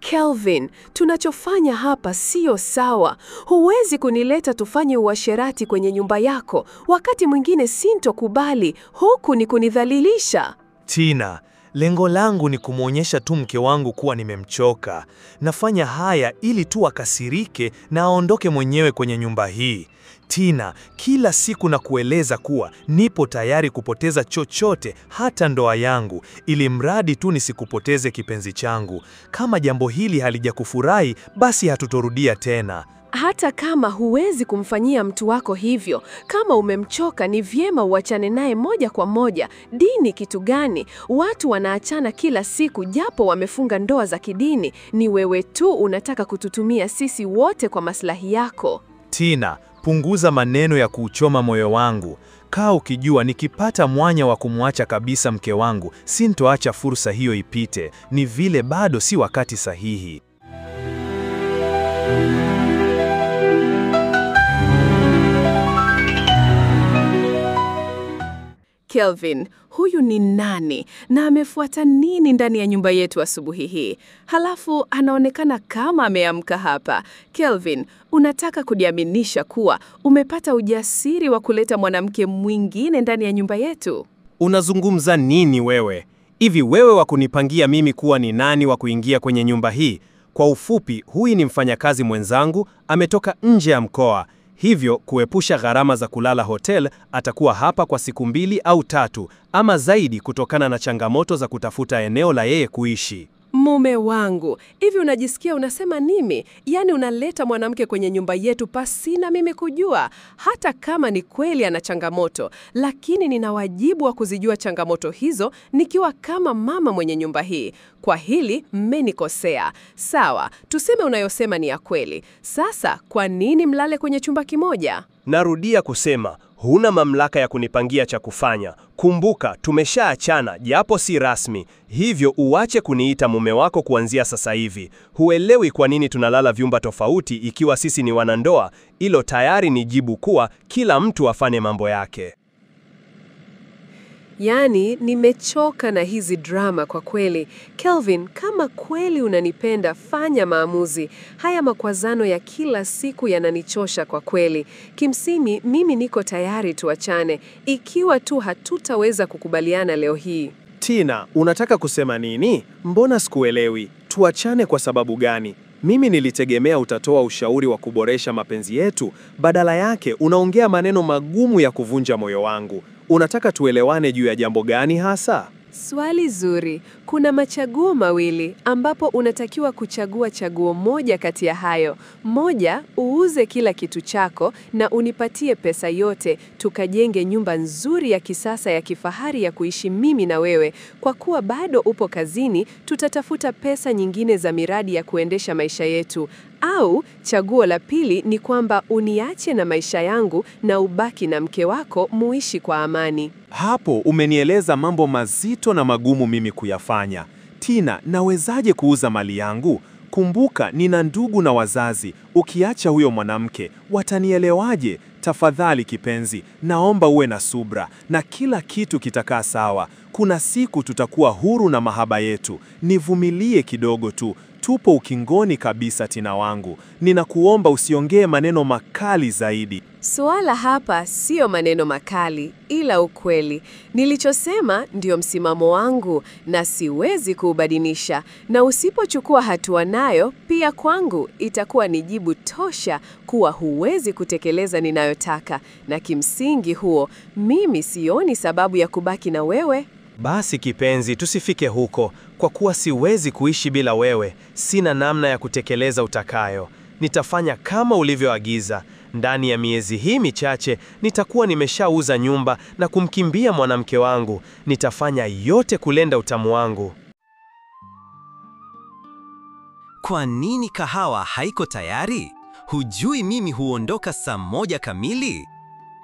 Kelvin, tunachofanya hapa siyo sawa. Huwezi kunileta tufanye uasherati kwenye nyumba yako. Wakati mwingine sintokubali, huku ni kunidhalilisha. Tina, lengo langu ni kumwonyesha tu mke wangu kuwa nimemchoka. Nafanya haya ili tu akasirike na aondoke mwenyewe kwenye nyumba hii. Tina, kila siku nakueleza kuwa nipo tayari kupoteza chochote, hata ndoa yangu, ili mradi tu nisikupoteze kipenzi changu. Kama jambo hili halijakufurahi, basi hatutorudia tena. Hata kama huwezi kumfanyia mtu wako hivyo, kama umemchoka ni vyema uachane naye moja kwa moja. Dini kitu gani? Watu wanaachana kila siku japo wamefunga ndoa za kidini. Ni wewe tu unataka kututumia sisi wote kwa maslahi yako. Tina, punguza maneno ya kuuchoma moyo wangu. Kaa ukijua nikipata mwanya wa kumwacha kabisa mke wangu, sintoacha fursa hiyo ipite. Ni vile bado si wakati sahihi. Kelvin, huyu ni nani na amefuata nini ndani ya nyumba yetu asubuhi hii? Halafu anaonekana kama ameamka hapa. Kelvin, unataka kujiaminisha kuwa umepata ujasiri wa kuleta mwanamke mwingine ndani ya nyumba yetu? Unazungumza nini wewe? Hivi wewe wa kunipangia mimi kuwa ni nani wa kuingia kwenye nyumba hii? Kwa ufupi, huyu ni mfanyakazi mwenzangu, ametoka nje ya mkoa. Hivyo kuepusha gharama za kulala hotel, atakuwa hapa kwa siku 2 au 3 ama zaidi kutokana na changamoto za kutafuta eneo la yeye kuishi. Mume wangu, hivi unajisikia unasema nini? Yaani unaleta mwanamke kwenye nyumba yetu pasina mimi kujua. Hata kama ni kweli ana changamoto, lakini nina wajibu wa kuzijua changamoto hizo nikiwa kama mama mwenye nyumba hii. Kwa hili mmenikosea. Sawa, tuseme unayosema ni ya kweli. Sasa kwa nini mlale kwenye chumba kimoja? Narudia kusema, huna mamlaka ya kunipangia cha kufanya. Kumbuka, tumeshaachana japo si rasmi. Hivyo uache kuniita mume wako kuanzia sasa hivi. Huelewi kwa nini tunalala vyumba tofauti ikiwa sisi ni wanandoa? Hilo tayari ni jibu kuwa kila mtu afanye mambo yake. Yaani, nimechoka na hizi drama kwa kweli. Kelvin, kama kweli unanipenda, fanya maamuzi. Haya makwazano ya kila siku yananichosha kwa kweli. Kimsingi, mimi niko tayari tuachane, ikiwa tu hatutaweza kukubaliana leo hii. Tina, unataka kusema nini? Mbona sikuelewi? Tuachane kwa sababu gani? Mimi nilitegemea utatoa ushauri wa kuboresha mapenzi yetu, badala yake unaongea maneno magumu ya kuvunja moyo wangu. Unataka tuelewane juu ya jambo gani hasa? Swali zuri. Kuna machaguo mawili ambapo unatakiwa kuchagua chaguo moja kati ya hayo. Moja, uuze kila kitu chako na unipatie pesa yote, tukajenge nyumba nzuri ya kisasa ya kifahari ya kuishi mimi na wewe. Kwa kuwa bado upo kazini, tutatafuta pesa nyingine za miradi ya kuendesha maisha yetu. Au chaguo la pili ni kwamba uniache na maisha yangu na ubaki na mke wako muishi kwa amani. Hapo umenieleza mambo mazito na magumu mimi kuyafanya. Tina, nawezaje kuuza mali yangu? Kumbuka nina ndugu na wazazi. Ukiacha huyo mwanamke, watanielewaje? Tafadhali kipenzi, naomba uwe na subra na kila kitu kitakaa sawa. Kuna siku tutakuwa huru na mahaba yetu. Nivumilie kidogo tu. Tupo ukingoni kabisa, Tina wangu. Ninakuomba usiongee maneno makali zaidi. Suala hapa sio maneno makali, ila ukweli. Nilichosema ndio msimamo wangu na siwezi kuubadilisha. Na usipochukua hatua nayo, pia kwangu itakuwa ni jibu tosha kuwa huwezi kutekeleza ninayotaka. Na kimsingi huo, mimi sioni sababu ya kubaki na wewe. Basi kipenzi, tusifike huko. Kwa kuwa siwezi kuishi bila wewe, sina namna ya kutekeleza utakayo. Nitafanya kama ulivyoagiza. Ndani ya miezi hii michache nitakuwa nimeshauza nyumba na kumkimbia mwanamke wangu. Nitafanya yote kulenda utamu wangu. Kwa nini kahawa haiko tayari? Hujui mimi huondoka saa 1 kamili?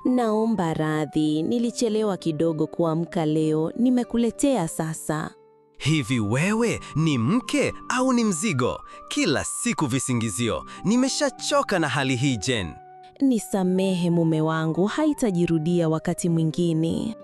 Naomba radhi, nilichelewa kidogo kuamka leo, nimekuletea sasa. Hivi wewe ni mke au ni mzigo? Kila siku visingizio. Nimeshachoka na hali hii, Jen. Nisamehe mume wangu, haitajirudia wakati mwingine.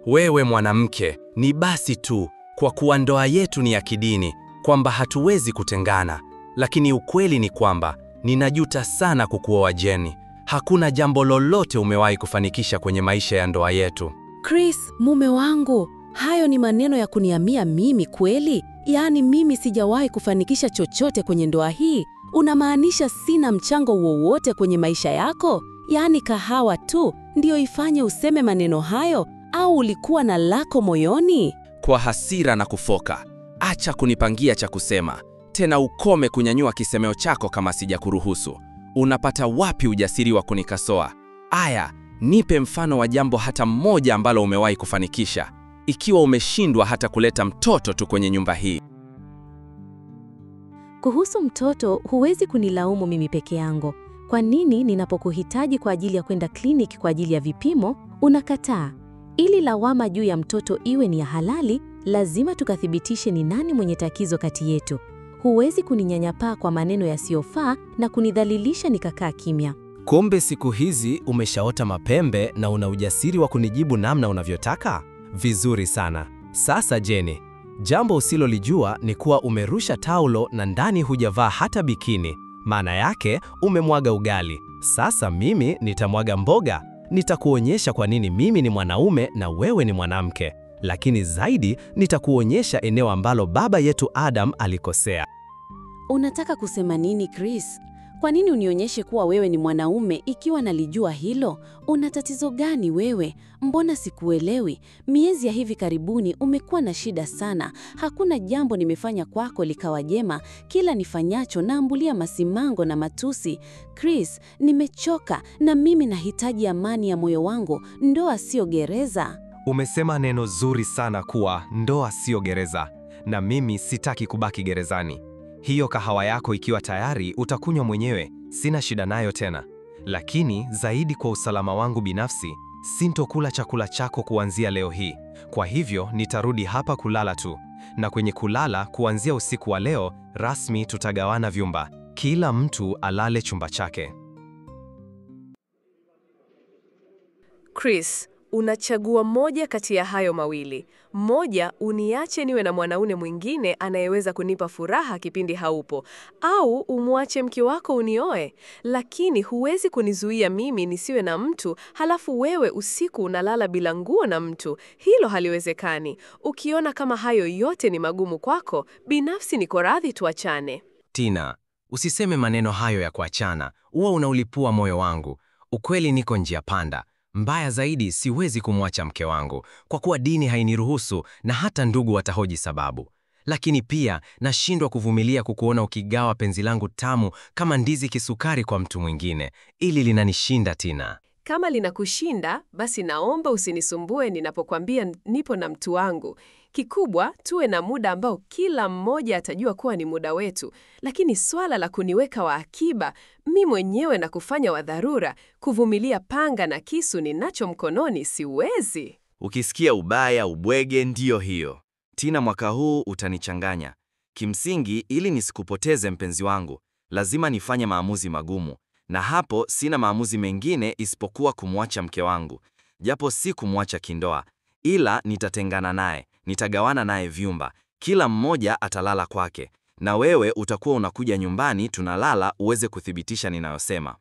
Wewe mwanamke, ni basi tu, kwa kuwa ndoa yetu ni ya kidini. kwamba hatuwezi kutengana. Lakini ukweli ni kwamba ninajuta sana kukuoa Jenny. Hakuna jambo lolote umewahi kufanikisha kwenye maisha ya ndoa yetu. Chris, mume wangu, hayo ni maneno ya kuniamia mimi kweli? Yaani mimi sijawahi kufanikisha chochote kwenye ndoa hii? Unamaanisha sina mchango wowote kwenye maisha yako? Yaani kahawa tu ndiyo ifanye useme maneno hayo, au ulikuwa na lako moyoni? Kwa hasira na kufoka, acha kunipangia cha kusema tena, ukome kunyanyua kisemeo chako kama sijakuruhusu. Unapata wapi ujasiri wa kunikasoa? Aya, nipe mfano wa jambo hata mmoja ambalo umewahi kufanikisha, ikiwa umeshindwa hata kuleta mtoto tu kwenye nyumba hii. Kuhusu mtoto, huwezi kunilaumu mimi peke yangu. Kwa nini ninapokuhitaji kwa ajili ya kwenda kliniki kwa ajili ya vipimo unakataa? Ili lawama juu ya mtoto iwe ni ya halali, lazima tukathibitishe ni nani mwenye tatizo kati yetu. Huwezi kuninyanyapaa kwa maneno yasiyofaa na kunidhalilisha nikakaa kimya. Kumbe siku hizi umeshaota mapembe na una ujasiri wa kunijibu namna unavyotaka? Vizuri sana. Sasa Jenny, jambo usilolijua ni kuwa umerusha taulo na ndani hujavaa hata bikini. Maana yake umemwaga ugali. Sasa mimi nitamwaga mboga. Nitakuonyesha kwa nini mimi ni mwanaume na wewe ni mwanamke. Lakini zaidi nitakuonyesha eneo ambalo baba yetu Adam alikosea. Unataka kusema nini Chris? Kwa nini unionyeshe kuwa wewe ni mwanaume ikiwa nalijua hilo? Una tatizo gani wewe? Mbona sikuelewi? Miezi ya hivi karibuni umekuwa na shida sana. Hakuna jambo nimefanya kwako likawa jema. Kila nifanyacho naambulia masimango na matusi. Chris, nimechoka na mimi nahitaji amani ya moyo wangu. Ndoa sio gereza. Umesema neno zuri sana kuwa ndoa sio gereza, na mimi sitaki kubaki gerezani. Hiyo kahawa yako ikiwa tayari utakunywa mwenyewe, sina shida nayo tena. Lakini zaidi kwa usalama wangu binafsi, sintokula chakula chako kuanzia leo hii. Kwa hivyo nitarudi hapa kulala tu, na kwenye kulala kuanzia usiku wa leo rasmi tutagawana vyumba, kila mtu alale chumba chake. Chris, unachagua moja kati ya hayo mawili. Moja, uniache niwe na mwanaume mwingine anayeweza kunipa furaha kipindi haupo, au umwache mke wako unioe. Lakini huwezi kunizuia mimi nisiwe na mtu, halafu wewe usiku unalala bila nguo na mtu. Hilo haliwezekani. Ukiona kama hayo yote ni magumu kwako, binafsi niko radhi tuachane. Tina, usiseme maneno hayo ya kuachana, huwa unaulipua moyo wangu. Ukweli niko njia panda. Mbaya zaidi, siwezi kumwacha mke wangu kwa kuwa dini hainiruhusu na hata ndugu watahoji sababu. Lakini pia nashindwa kuvumilia kukuona ukigawa penzi langu tamu kama ndizi kisukari kwa mtu mwingine. Ili linanishinda Tina. Kama linakushinda, basi naomba usinisumbue ninapokuambia nipo na mtu wangu. Kikubwa tuwe na muda ambao kila mmoja atajua kuwa ni muda wetu. Lakini swala la kuniweka wa akiba mi mwenyewe na kufanya wa dharura, kuvumilia panga na kisu ninacho mkononi, siwezi. Ukisikia ubaya ubwege, ndiyo hiyo Tina. Mwaka huu utanichanganya. Kimsingi, ili nisikupoteze mpenzi wangu, lazima nifanye maamuzi magumu, na hapo sina maamuzi mengine isipokuwa kumwacha mke wangu, japo si kumwacha kindoa, ila nitatengana naye, nitagawana naye vyumba, kila mmoja atalala kwake, na wewe utakuwa unakuja nyumbani tunalala, uweze kuthibitisha ninayosema.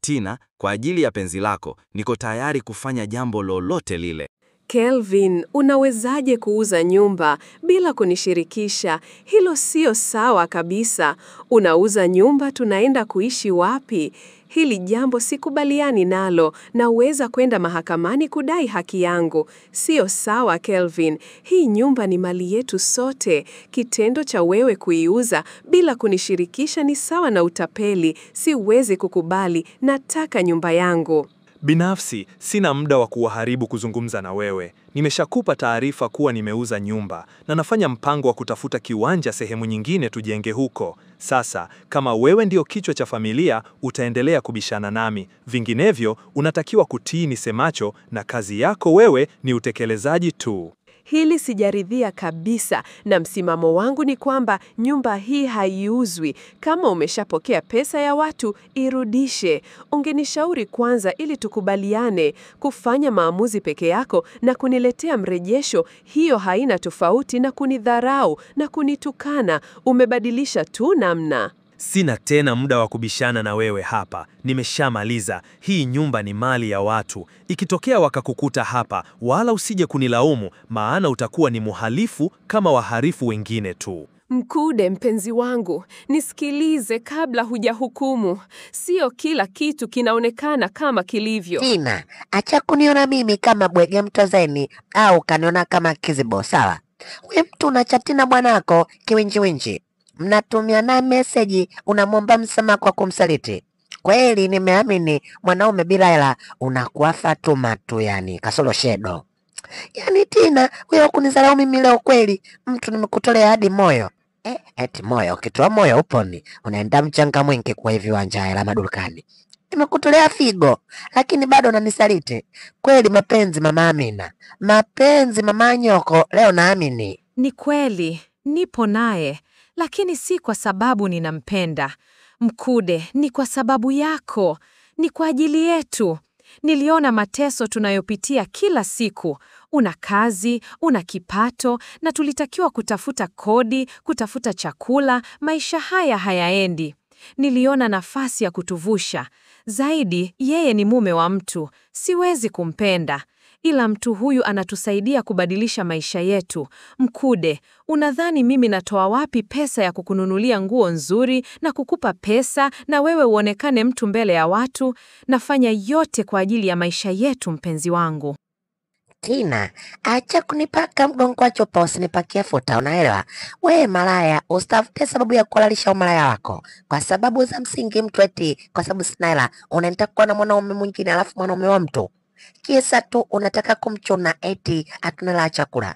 Tina, kwa ajili ya penzi lako niko tayari kufanya jambo lolote lile. Kelvin, unawezaje kuuza nyumba bila kunishirikisha? Hilo sio sawa kabisa. Unauza nyumba, tunaenda kuishi wapi? Hili jambo sikubaliani nalo. Naweza kwenda mahakamani kudai haki yangu. Sio sawa Kelvin, hii nyumba ni mali yetu sote. Kitendo cha wewe kuiuza bila kunishirikisha ni sawa na utapeli. Siwezi kukubali. Nataka nyumba yangu. Binafsi sina muda wa kuwaharibu kuzungumza na wewe. Nimeshakupa taarifa kuwa nimeuza nyumba na nafanya mpango wa kutafuta kiwanja sehemu nyingine tujenge huko. Sasa kama wewe ndio kichwa cha familia, utaendelea kubishana nami, vinginevyo unatakiwa kutii nisemacho, na kazi yako wewe ni utekelezaji tu. Hili sijaridhia kabisa, na msimamo wangu ni kwamba nyumba hii haiuzwi. Kama umeshapokea pesa ya watu, irudishe. Ungenishauri kwanza ili tukubaliane. Kufanya maamuzi peke yako na kuniletea mrejesho, hiyo haina tofauti na kunidharau na kunitukana. Umebadilisha tu namna. Sina tena muda wa kubishana na wewe hapa. Nimeshamaliza. Hii nyumba ni mali ya watu. Ikitokea wakakukuta hapa, wala usije kunilaumu, maana utakuwa ni muhalifu kama waharifu wengine tu. Mkude, mpenzi wangu, nisikilize kabla hujahukumu. Sio kila kitu kinaonekana kama kilivyo. Tina, acha kuniona mimi kama bwege mtozeni au kaniona kama kizibo, sawa? We mtu unachati na bwanako kiwinjiwinji, mnatumia na meseji, unamwomba msamaha kwa kumsaliti. Kweli nimeamini mwanaume bila hela unakuwa Fatuma tu, yani kasoro shedo. Yani Tina, wewe kunizarau mimi leo kweli? Mtu nimekutolea hadi moyo. Eti moyo, ukitoa moyo uponi, unaenda mchanga mwingi kwa hivi viwanja hela madukani. Nimekutolea figo, lakini bado unanisaliti. Kweli mapenzi mama Amina, mapenzi mama Nyoko, leo naamini. Ni kweli, nipo naye, lakini si kwa sababu ninampenda. Mkude, ni kwa sababu yako, ni kwa ajili yetu. Niliona mateso tunayopitia kila siku. Una kazi, una kipato, na tulitakiwa kutafuta kodi, kutafuta chakula. Maisha haya hayaendi. Niliona nafasi ya kutuvusha. Zaidi, yeye ni mume wa mtu, siwezi kumpenda. Ila mtu huyu anatusaidia kubadilisha maisha yetu. Mkude, unadhani mimi natoa wapi pesa ya kukununulia nguo nzuri na kukupa pesa na wewe uonekane mtu mbele ya watu? Nafanya yote kwa ajili ya maisha yetu, mpenzi wangu. Tina, acha kunipaka mgongo wa chupa usinipakie futa, unaelewa? We malaya, usitafute sababu ya kuhalalisha umalaya wako. Kwa sababu za msingi mtu eti kwa sababu sina hela, unaenda kuwa na mwanaume mwingine alafu mwanaume wa mtu. Kisa tu unataka kumchuna eti hatuna hela ya chakula.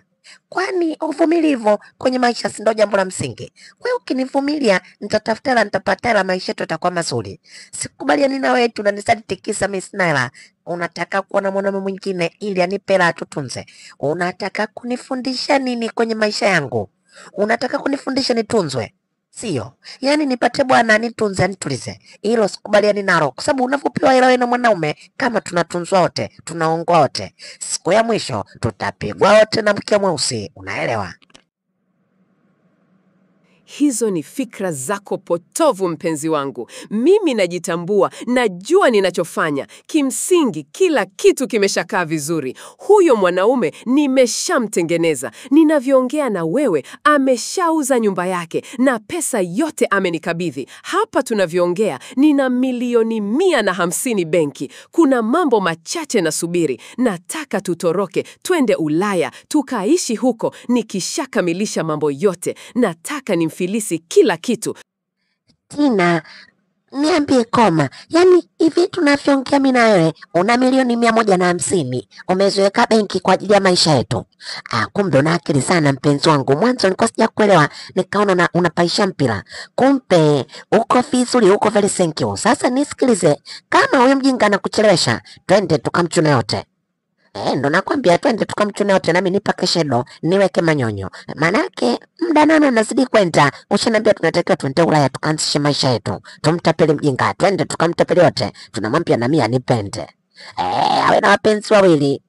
Kwani uvumilivu kwenye maisha si ndio jambo la msingi? Wewe ukinivumilia, nitatafuta hela, nitapata hela, maisha yetu yatakuwa mazuri. Sikubaliani na wewe tu unanisaliti kisa mimi sina hela. Unataka kuwa na mwanaume mwingine ili anipe hela atutunze. Unataka kunifundisha nini kwenye maisha yangu? Unataka kunifundisha nitunzwe? Sio. Yaani nipate bwana anitunze anitulize. Hilo sikubaliani nalo kwa sababu unavyopewa hela wewe na mwanaume, kama tunatunzwa wote, tunaongwa wote. Siku ya mwisho tutapigwa wote na mkia mweusi, unaelewa? Hizo ni fikra zako potovu, mpenzi wangu. Mimi najitambua, najua ninachofanya. Kimsingi, kila kitu kimeshakaa vizuri. Huyo mwanaume nimeshamtengeneza. Ninavyoongea na wewe, ameshauza nyumba yake na pesa yote amenikabidhi. Hapa tunavyoongea, nina 150,000,000 benki. Kuna mambo machache nasubiri. Nataka tutoroke, twende Ulaya, tukaishi huko. Nikishakamilisha mambo yote, nataka nimfilisi kila kitu. Tina, niambie koma, yaani hivi tunavyoongea mimi na wewe una 150,000,000 umeziweka benki kwa ajili ya maisha yetu. Ah, kumbe una akili sana mpenzi wangu. Mwanzo nilikuwa sijakuelewa, nikaona unapaisha mpira. Kumbe uko vizuri, uko very thank you. Sasa nisikilize, kama huyu mjinga anakuchelewesha, twende tukamchune yote. Ndo nakwambia twende tukamchune yote, nami nipake shedo niweke manyonyo. Manake muda nano nazidi kwenda, ushaniambia tunatakiwa twende Ulaya tukaanzishe maisha yetu. Tumtapeli mjinga, twende tukamtapeli yote. Tunamwambia nami anipende. Awe na wapenzi wawili.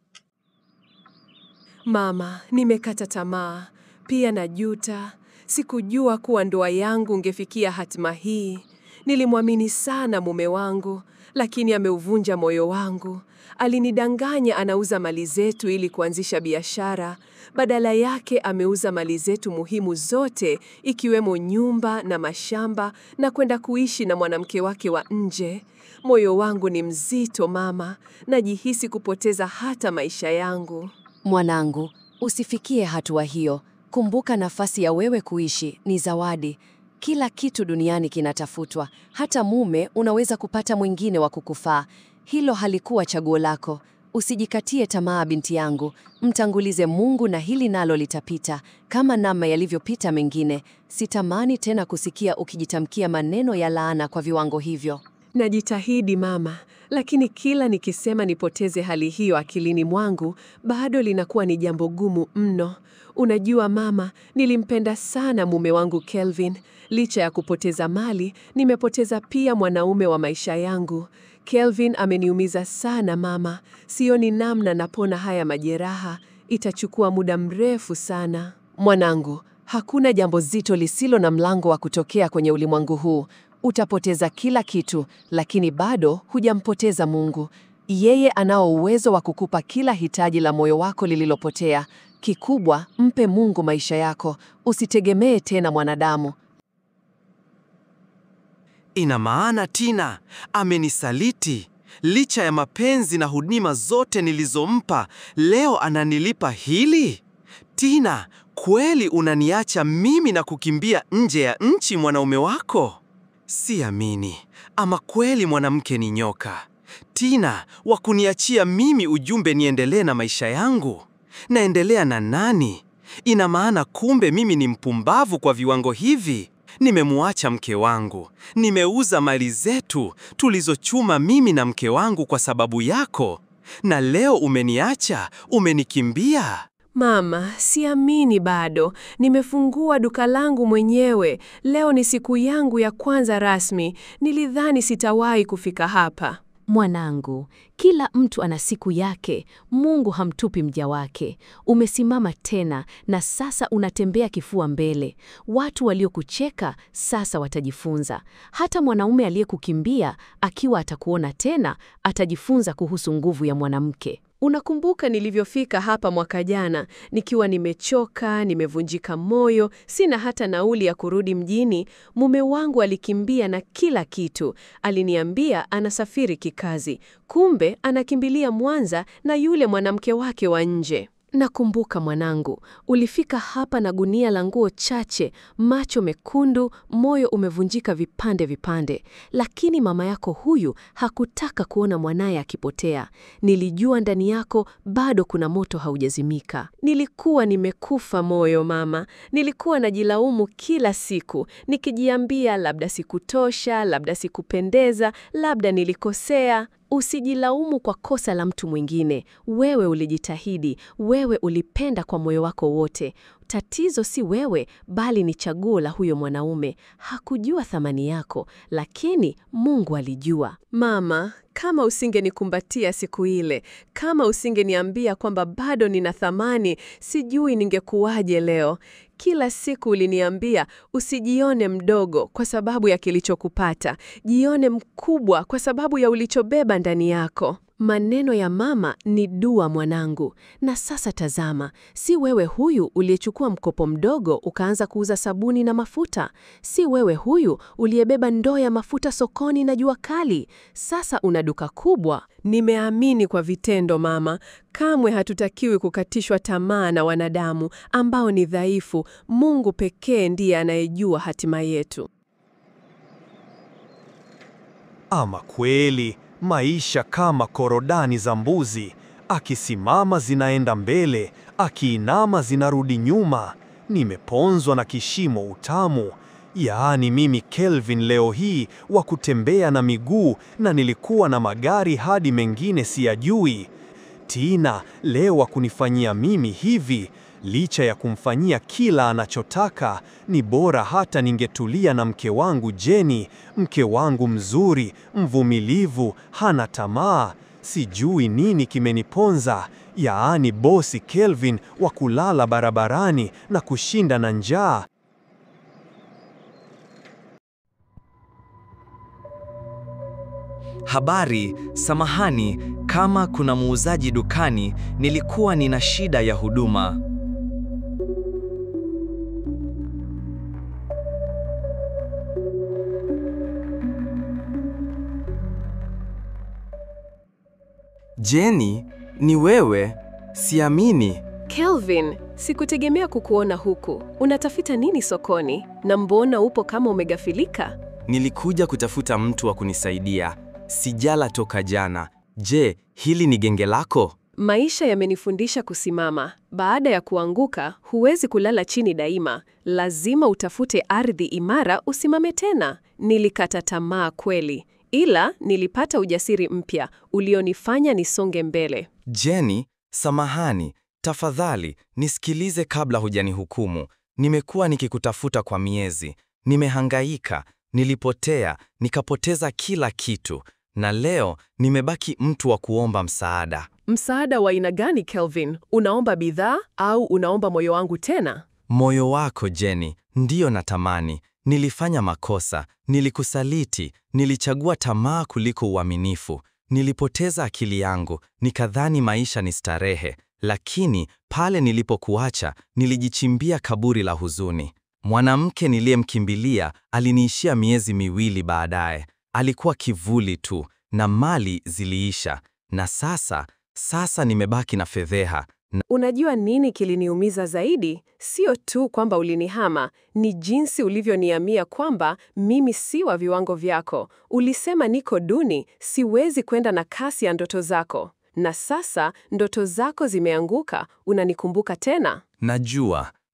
Mama, nimekata tamaa, pia najuta. Sikujua kuwa ndoa yangu ingefikia hatima hii. Nilimwamini sana mume wangu, lakini ameuvunja moyo wangu. Alinidanganya anauza mali zetu ili kuanzisha biashara. Badala yake ameuza mali zetu muhimu zote, ikiwemo nyumba na mashamba, na kwenda kuishi na mwanamke wake wa nje. Moyo wangu ni mzito mama, najihisi kupoteza hata maisha yangu. Mwanangu, usifikie hatua hiyo. Kumbuka nafasi ya wewe kuishi ni zawadi. Kila kitu duniani kinatafutwa. Hata mume unaweza kupata mwingine wa kukufaa. Hilo halikuwa chaguo lako. Usijikatie tamaa binti yangu. Mtangulize Mungu na hili nalo litapita, kama namna yalivyopita mengine. Sitamani tena kusikia ukijitamkia maneno ya laana kwa viwango hivyo. Najitahidi mama, lakini kila nikisema nipoteze hali hiyo akilini mwangu, bado linakuwa ni jambo gumu mno. Unajua mama, nilimpenda sana mume wangu Kelvin. Licha ya kupoteza mali, nimepoteza pia mwanaume wa maisha yangu. Kelvin ameniumiza sana mama. Sioni namna napona haya majeraha. Itachukua muda mrefu sana. Mwanangu, hakuna jambo zito lisilo na mlango wa kutokea kwenye ulimwengu huu. Utapoteza kila kitu, lakini bado hujampoteza Mungu. Yeye anao uwezo wa kukupa kila hitaji la moyo wako lililopotea. Kikubwa, mpe Mungu maisha yako. Usitegemee tena mwanadamu. Ina maana Tina amenisaliti. Licha ya mapenzi na huduma zote nilizompa, leo ananilipa hili? Tina, kweli unaniacha mimi na kukimbia nje ya nchi mwanaume wako? Siamini. Ama kweli mwanamke ni nyoka. Tina, wa kuniachia mimi ujumbe niendelee na maisha yangu? Naendelea na nani? Ina maana kumbe mimi ni mpumbavu kwa viwango hivi. Nimemuacha mke wangu, nimeuza mali zetu tulizochuma mimi na mke wangu kwa sababu yako, na leo umeniacha, umenikimbia. Mama, siamini bado. Nimefungua duka langu mwenyewe. Leo ni siku yangu ya kwanza rasmi. Nilidhani sitawahi kufika hapa. Mwanangu, kila mtu ana siku yake. Mungu hamtupi mja wake. Umesimama tena na sasa unatembea kifua mbele. Watu waliokucheka sasa watajifunza. Hata mwanaume aliyekukimbia akiwa atakuona tena, atajifunza kuhusu nguvu ya mwanamke. Unakumbuka nilivyofika hapa mwaka jana, nikiwa nimechoka, nimevunjika moyo, sina hata nauli ya kurudi mjini. Mume wangu alikimbia na kila kitu. Aliniambia anasafiri kikazi, kumbe anakimbilia Mwanza na yule mwanamke wake wa nje. Nakumbuka mwanangu, ulifika hapa na gunia la nguo chache, macho mekundu, moyo umevunjika vipande vipande. Lakini mama yako huyu hakutaka kuona mwanaye akipotea. Nilijua ndani yako bado kuna moto haujazimika. Nilikuwa nimekufa moyo mama. Nilikuwa najilaumu kila siku, nikijiambia labda sikutosha, labda sikupendeza, labda nilikosea. Usijilaumu kwa kosa la mtu mwingine. Wewe ulijitahidi, wewe ulipenda kwa moyo wako wote. Tatizo si wewe, bali ni chaguo la huyo mwanaume. Hakujua thamani yako, lakini Mungu alijua. Mama, kama usingenikumbatia siku ile, kama usingeniambia kwamba bado nina thamani, sijui ningekuwaje leo. Kila siku uliniambia usijione mdogo kwa sababu ya kilichokupata, jione mkubwa kwa sababu ya ulichobeba ndani yako. Maneno ya mama ni dua mwanangu. Na sasa tazama, si wewe huyu uliyechukua mkopo mdogo ukaanza kuuza sabuni na mafuta. Si wewe huyu uliyebeba ndoo ya mafuta sokoni na jua kali. Sasa una duka kubwa. Nimeamini kwa vitendo mama. Kamwe hatutakiwi kukatishwa tamaa na wanadamu ambao ni dhaifu. Mungu pekee ndiye anayejua hatima yetu. Ama kweli, maisha kama korodani za mbuzi, akisimama zinaenda mbele, akiinama zinarudi nyuma. Nimeponzwa na kishimo utamu. Yaani mimi Kelvin leo hii wa kutembea na miguu, na nilikuwa na magari hadi mengine siyajui. Tina leo wa kunifanyia mimi hivi, licha ya kumfanyia kila anachotaka. Ni bora hata ningetulia na mke wangu Jenny, mke wangu mzuri, mvumilivu, hana tamaa. Sijui nini kimeniponza. Yaani bosi Kelvin wa kulala barabarani na kushinda na njaa. Habari, samahani, kama kuna muuzaji dukani, nilikuwa nina shida ya huduma. Jenny, ni wewe? Siamini. Kelvin, sikutegemea kukuona huku. Unatafuta nini sokoni? Na mbona upo kama umegafilika? Nilikuja kutafuta mtu wa kunisaidia. Sijala toka jana. Je, hili ni genge lako? Maisha yamenifundisha kusimama. Baada ya kuanguka, huwezi kulala chini daima. Lazima utafute ardhi imara usimame tena. Nilikata tamaa kweli. Ila nilipata ujasiri mpya ulionifanya nisonge mbele. Jenny, samahani, tafadhali nisikilize kabla hujanihukumu. Nimekuwa nikikutafuta kwa miezi, nimehangaika, nilipotea, nikapoteza kila kitu, na leo nimebaki mtu wa kuomba msaada. Msaada wa aina gani, Kelvin? Unaomba bidhaa au unaomba moyo wangu tena? Moyo wako Jenny, ndiyo natamani. Nilifanya makosa, nilikusaliti, nilichagua tamaa kuliko uaminifu. Nilipoteza akili yangu, nikadhani maisha ni starehe, lakini pale nilipokuacha, nilijichimbia kaburi la huzuni. Mwanamke niliyemkimbilia aliniishia miezi miwili baadaye. Alikuwa kivuli tu na mali ziliisha. Na sasa nimebaki na fedheha. Unajua nini kiliniumiza zaidi? Sio tu kwamba ulinihama, ni jinsi ulivyoniambia kwamba mimi si wa viwango vyako. Ulisema niko duni, siwezi kwenda na kasi ya ndoto zako. Na sasa ndoto zako zimeanguka, unanikumbuka tena?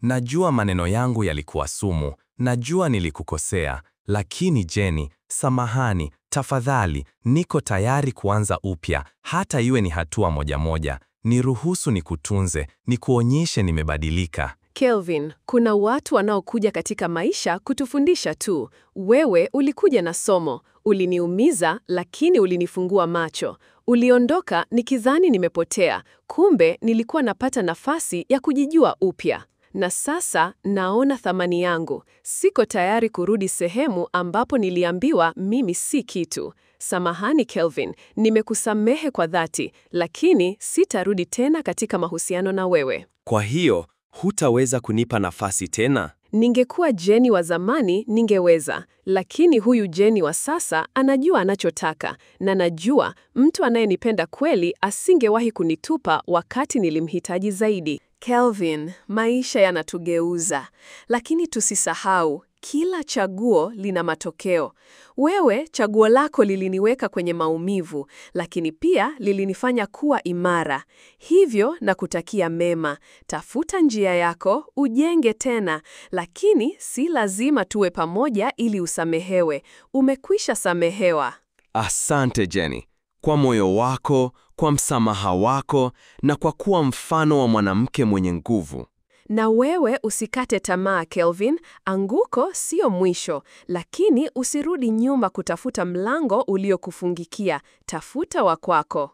Najua maneno yangu yalikuwa sumu. Najua nilikukosea, lakini Jenny, samahani, tafadhali, niko tayari kuanza upya, hata iwe ni hatua moja moja. Niruhusu nikutunze, nikuonyeshe nimebadilika. Kelvin, kuna watu wanaokuja katika maisha kutufundisha tu. Wewe ulikuja na somo, uliniumiza lakini ulinifungua macho. Uliondoka nikidhani nimepotea, kumbe nilikuwa napata nafasi ya kujijua upya. Na sasa naona thamani yangu. Siko tayari kurudi sehemu ambapo niliambiwa mimi si kitu. Samahani Kelvin, nimekusamehe kwa dhati, lakini sitarudi tena katika mahusiano na wewe. Kwa hiyo, hutaweza kunipa nafasi tena? Ningekuwa Jenny wa zamani ningeweza, lakini huyu Jenny wa sasa anajua anachotaka, na najua mtu anayenipenda kweli asingewahi kunitupa wakati nilimhitaji zaidi. Kelvin, maisha yanatugeuza, lakini tusisahau kila chaguo lina matokeo. Wewe, chaguo lako liliniweka kwenye maumivu, lakini pia lilinifanya kuwa imara. Hivyo nakutakia mema. Tafuta njia yako, ujenge tena, lakini si lazima tuwe pamoja ili usamehewe. Umekwisha samehewa. Asante Jenny, kwa moyo wako, kwa msamaha wako na kwa kuwa mfano wa mwanamke mwenye nguvu. Na wewe usikate tamaa, Kelvin. Anguko sio mwisho, lakini usirudi nyuma kutafuta mlango uliokufungikia. Tafuta wa kwako.